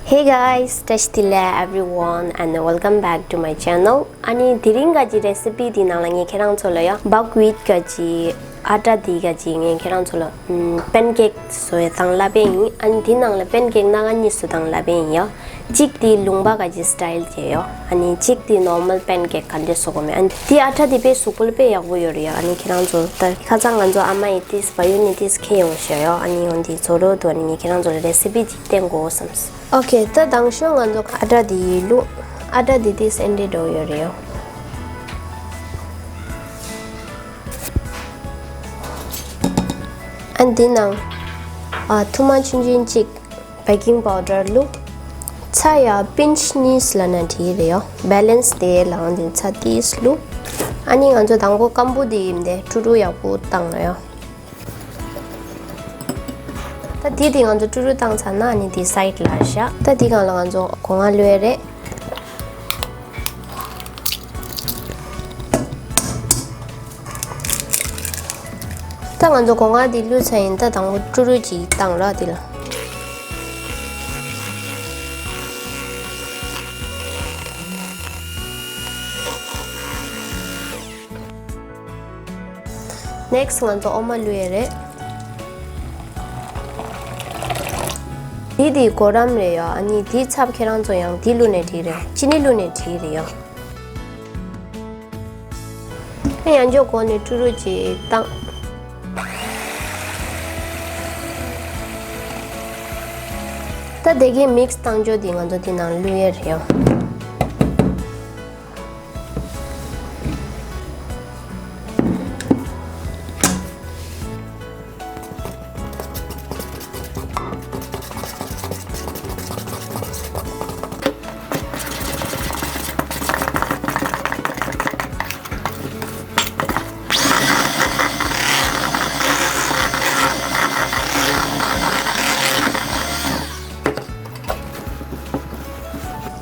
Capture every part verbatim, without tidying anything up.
Hey guys, བཀྲ་ཤིས་བདེ་ལེགས་everyone and welcome back to my channel. ཨ་ནི་དེ་རིང་ག་ཅི་རེ་སི་པི་འདི་ནང་ལ་ངས་ཁྱེད་རང་ཚོ་ལ་ཡ་buckwheat ག་ཅི་ཨ་ཊ་འདི་ག་ཅི་ངས་ཁྱེད་རང་ཚོ་ལ་པན་ཀེག་བཟོ་ཡ་དང་ལབ་པ་ཡིན། ཨ་ནི་དེ་ནང་ལ་པན་ཀེག་སྣ་ཁ་གཉིས་བཟོ་དང་ལབ་པ་ཡིན་ཡ། གཅིག་དེ་ལུང་པ་ག་ཅི་སི་ཊལ་བྱས་ཡོ། ཨ་ནི་གཅིག་དེ་normal pancake ག་འདྲས་བཟོ་དགོས་མེད། ཨ་ནི་དེ་ཨ་ཊ་དེ་དཔེ་གཟུགས་པོ་ལ་དཔེ་ཡག་པོ་ཡོད་རེད་ཡ། ཨ་ནི་ཁྱེད་རང་ཚོ་ད་ཁ་སང་ང་ཚོ་ཨ་མ་ཡིས་ཏིས་བ་ཡུ་ནི་ཏིས་ཁྱེར་ཡོང་ཤག་ཡོ། ཨ་ནི་འོ་འདི་བཟོ་རོགས་འདུག་ཨ་ནི་ངས་ཁྱེད་རང་ཚོ་ལ་རེ་སི་པི་ཅིག་བསྟན་དགོས་བསམས། ཨོ་ཁེ། ད་དང་ཤོས་ང་ཚོ་ཨ་ཊ་འདི་བླུགས། ཨ་ཊ་འདི་ཏིས་ཨེ་འདྲས་འགྲོ་ཡོད་རེད་ཡོ། ཨ་འདི་ནང་ཨ་ཐུར་མ་ཆུང་ཆུང་གཅིག་baking powder བླུགས། ཚྭ་ཡ་pinch གཉིས་ལ་ན་འགྲིག་རེད་ཡོ། balance དེ་ལའང་འདི་ཚྭ་ཏིས་བླུགས། ཨ་ནི་ང་ཚོ་དང་པོ་སྐམ་པོ་དེ་ཡིན་ཏེ་ཀྲུ་ཀྲུ་ཡག་པོ་བཏང་རེད་ཡོ། ད་དེ་དེ་ང་ཚོ་ཀྲུ་ཀྲུ་བཏང་ཚར་ན་ཨ་ནི་དེ་སའིཌ་ལ་བཞག་ད་དེ་སྒང་ལ་ང་ཚོ་སྒོ་ང་བླུགས་ཡ་རེད། ད་ང་ཚོ་སྒོ་ང་འདི་བླུགས་ཚར་ཡིན། ད་དང་པོ་ཀྲུ་ཀྲུ་ཅིག་བཏང་ར་འདི་ལ། next ང་ཚོ་འོ་མ་བླུགས་ཡ་རེད། འདི་འདི་གོ་རམ་རེད་ཡོ། ཨ་ནི་འདི་ཚབ་ཁྱེད་རང་ཚོ་ཡང་འདི་བླུགས་ནས་འགྲིག་རེད། ཅི་ནི་བླུགས་ནས་འགྲིག་རེད་ཡོ། ཡང་འཇོག་གོང་ནས་ཀྲུ་ཀྲུ་ཅིག་བཏང་། ད་དེ་གའི་མིག་སི་བཏང་འཇོག་འདི་ང་ཚོ་འདི་ནང་བླུགས་ཡས་རེད་ཡོ།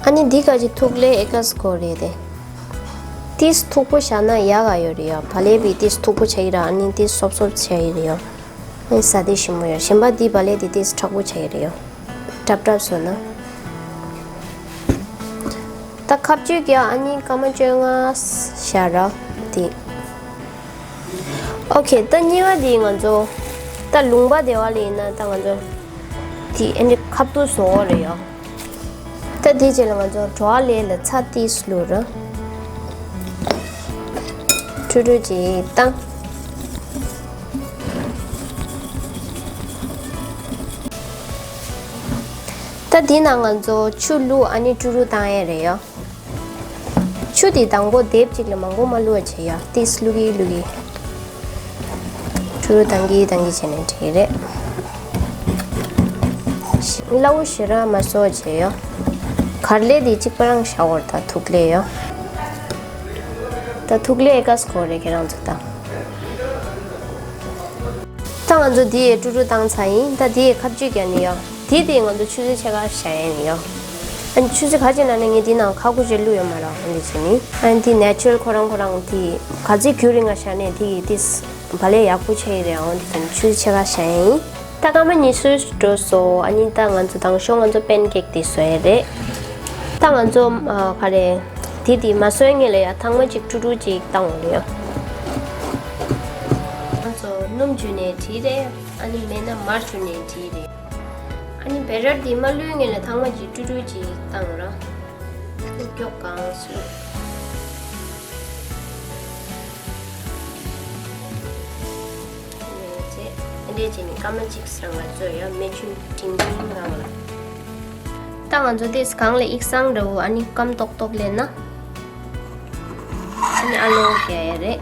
ཨ་ནི་འདི་ག་ཅི་ཐུག་ལེ་ཨེ་ཀ་སི་གོ་རེད་དེ། ཏིས་མཐུག་པོ་བཞག་ན་ཡག་ག་ཡོད་རེད་ཡ། བ་ལེ་བི་ཏིས་མཐུག་པོ་ཆགས་ཀྱི་ར། ཨ་ནི་ཏིས་སོབ་སོབ་ཆགས་ཀྱི་རེད་ཡ། ཨ་ནི་ཟ་དེ་ཞིམ་མོ་ཡོད། གཞན་པ་འདི་བ་ལེ་འདི་ཏིས་མཁྲེགས་པོ་ཆགས་ཀྱི་རེད་ཡ། ཀྲབ་ཀྲབ་བཟོ་ན། ད་ཁ་གཅོད་ཀྱི་ཨ་ནི་སྐར་མ་བཅོ་ལྔ་བཞག་ར་དེ། ཨོ་ཁེ། ད་གཉིས་པ་དེ་ང་ཚོ་ད་ལུང་པ་དེ་བ་ལ་ཡིན་ན་ད་ང་ཚོ་དེ་ཨེ་འདྲ་ཁ་བཏུག་བཟོ་འོ་རེད་ཡ། ད་དེ་རྗེས་ལ་ང་ཚོ་གྲོ་བ་ལེ་ལ་ཚྭ་ཏིས་བླུགས་ར། ཀྲུ་ཀྲུ་ཅིག་བཏང་། ད་འདི་ནང་ང་ཚོ་ཆུ་བླུགས་ཨ་ནི་ཀྲུ་ཀྲུ་བཏང་ཡས་རེད་ཡ། ཆུ་དེ་དང་པོ་དེབ་གཅིག་ལ་མང་པོ་མ་བླུགས་པ་བྱས་ཡ། ཏིས་བླུགས་ཀྱི་བླུགས་ཀྱི། ཀྲུ་ཀྲུ་བཏང་གི་བཏང་གི་བྱས་ནས་བྲིས་རེད། སླ་བོ་ཞེ་དྲག་མ་བཟོ་བྱས་ཡ། གར་ལེ་དེ་གཅིག་པ་རང་བཞག་འོར་ད་ཐུག་ལེ་ཡ། ད་ཐུག་ལེ་ཨེ་ཀ་སི་གོ་རེད་ཁྱེད་རང་ཚོ་ད། ད་ང་ཚོ་འདི་ཡི་ཀྲུ་ཀྲུ་བཏང་ཚར་ཡིན། ད་འདི་ཡི་ཁ་གཅོད་རྒྱག་ནི་ཡོ། འདི་དེ་ང་ཚོ་ཆུ་ཚོད་ཕྱེད་ཀ་བཞག་ཡ་ཡིན་ཡོ། ཨ་ནི་ཆུ་ཚོད་ག་ཅི་ན་ནི་ངས་འདི་ནང་ཁ་ཁུ་ཅེ་བླུགས་ཡོད་མ་རེད། འོ་འདི་བྱས་ནི་ཨ་ནི་འདི་ནེ་ཅུ་རལ་ཁོ་རང་ཁོ་རང་དེ་ག་ཚོད་རྒྱུན་རིང་ང་བཞག་ནས་དེ་ཡི་ཏིས་བ་ལེ་ཡག་པོ་ཆགས་ཡི་རེད། འོ་འདི་བྱས་ནི་ཆུ་ཚོད་ཕྱེད་ཀ་བཞག་ཡ་ཡིན། ད་སྐར་མ་ཉི་ཤུ་འགྲོ་སོང་། ཨ་ནི་ད་ང་ཚོ་དང་ཤོས་ང་ཚོ་པན་ཀེག་དེ་བཟོ་ཡ་རེད། ད་ང་ཚོ་ཨ་ག་རེ་དེ་དེ་མ་བཟོས་ངེས་ལ་ཡ་ཐང་མ་གཅིག་ཀྲུ་ཀྲུ་གཅིག་བཏང་འོང་ཡ། ང་ཚོ་སྣུམ་བྱུགས་ནས་བྲིས་རེད། ཨ་ནི་མེད་ན་མར་བྱུགས་ནས་བྲིས་རེད། ཨ་ནི་བེ་ཊར་འདི་མ་བླུགས་སྔོན་ལ་ཐང་མ་གཅིག་ཀྲུ་ཀྲུ་གཅིག་བཏང་ར། མགྱོགས་གང་སུ། ཨ་ནི་བྱས་ཨ་འདྲས་བྱས་ནས་སྐར་མ་གཅིག་རང་ལ་བཙོས་ཡ། མེ་ཆུ་འབྲིང་འབྲིང་ངང་ལ། ད་ང་ཚོ་དེ་གང་ལ་ཡིག་ཚང་འདྲ་བོ་ཨ་ནི་སྐམ་ཏོག་ཏོག་ལེན་ན། ཨ་ནི་ཨ་ལོ་རྒྱག་ཡ་རེད།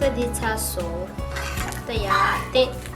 ད་འདི་ཚར་སོང་། ད་ཡར་བསྟན།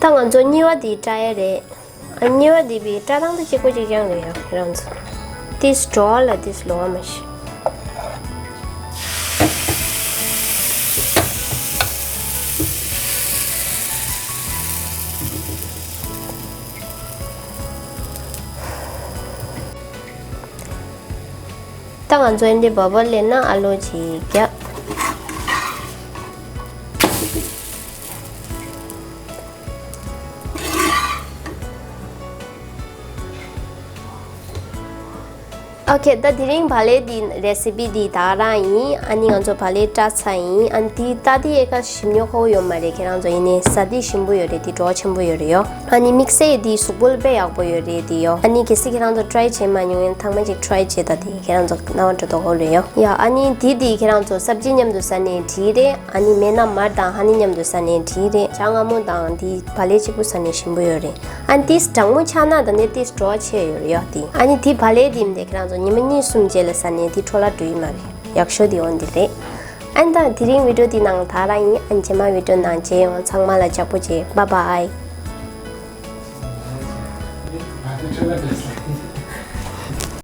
ད་ང་ཚོ་གཉིས་པ་འདི་བཀྲ་ཡ་རེད། ཨ། གཉིས་པ་འདི་བི་བཀྲ་སྟངས་དེ་གཅིག་པ་གཅིག་རྐྱང་རེད་ཡ། ཁྱེད་རང་ཚོ་ཏིས་འགྲོ་ལ་ཏིས་ལོ་མ་ཤི། ད་ང་ཚོ་འདི་བ་བ་ལེན་ན་ཨ་ལོ་ཅིག་རྒྱག་ཨོ་ཁེ། ད་དེ་རིང་བག་ལེབ་འདི་རེ་སི་པི་འདི་ད་རང་ཡིན། ཨ་ནི་ང་ཚོ་བག་ལེབ་བཀྲ་ཚར་ཡིན། ཨ་ནི་འདི་ད་འདི་ཨེ་ཀ་ཞིམ་ཉོ་ཁོ་ཡོད་མ་རེད། ཁྱེད་རང་ཚོ་ཡིན་ནའི་ཟ་འདི་ཞིམ་པོ་ཡོད་རེད། འདི་གྲོགས་ཆེན་པོ་ཡོད་རེད་ཡོ། ཨ་ནི་དམིགས་བསལ་འདི་གཟུགས་པོ་ལ་དཔེ་ཡག་པོ་ཡོད་རེད་འདི་ཡོ། ཨ་ནི་གལ་སྲིད་ཁྱེད་རང་ཚོ་ཀྲའི་བྱེད་མ་མྱོང་ཡིན་ཚང་མ་ཅིག་ཀྲའི་བྱེད་ད། འདི་ཁྱེད་རང་ཚོ་རྣ་བ་འགྲོ་དོ་ཧོ་རེད་ཡོ། ཡ། ཨ་ནི་འདི་འདི་ཁྱེད་རང་ཚོ་སབ་ཇི་མཉམ་དུ་ཟ་ནའི་འགྲིག་རེད། ཨ་ནི་མེད་ན་མར་དང་ཧ་ནི་མཉམ་དུ་ཟ་ནའི་འགྲིག་རེད། ཇ་མངར་མོ་དང་འདི་བག་ལེབ་གཅིག་པུ་ཟ་ནའི་ཞིམ་པོ་ཡོད་རེད། ཨ་ནི་ཏིས་གྲང་མོ་ཆགས་ན་ད་ནི་ཏིས་བྲོ་བ་ཆེ་ཡོད་རེད་ཡ། དེ་ཨ་ནི་དེ་བག་ལེབ་དེ་མི་འདེ་ཁྱེད་རང་ཚོ་ཉི་མ་གཉིས་གསུམ་རྗེས་ལ་ཟ་ནས་དེ་འཕྲོ་བརླག་འགྲོ་ཡི་མ་རེད། ཡག་ཤོས་དེ་འོན་དེ་རེད། ཨ་ནི་ད་དེ་རིང་བི་ཌིའོ་དེ་ནང་ད་རང་ཡིན། ཨ་ནི་རྗེས་མ་བི་ཌིའོ་ནང་མཇལ་ཡོང་། ཚང་མ་ལ་ཇག་པོ་བྱེད། Bye bye.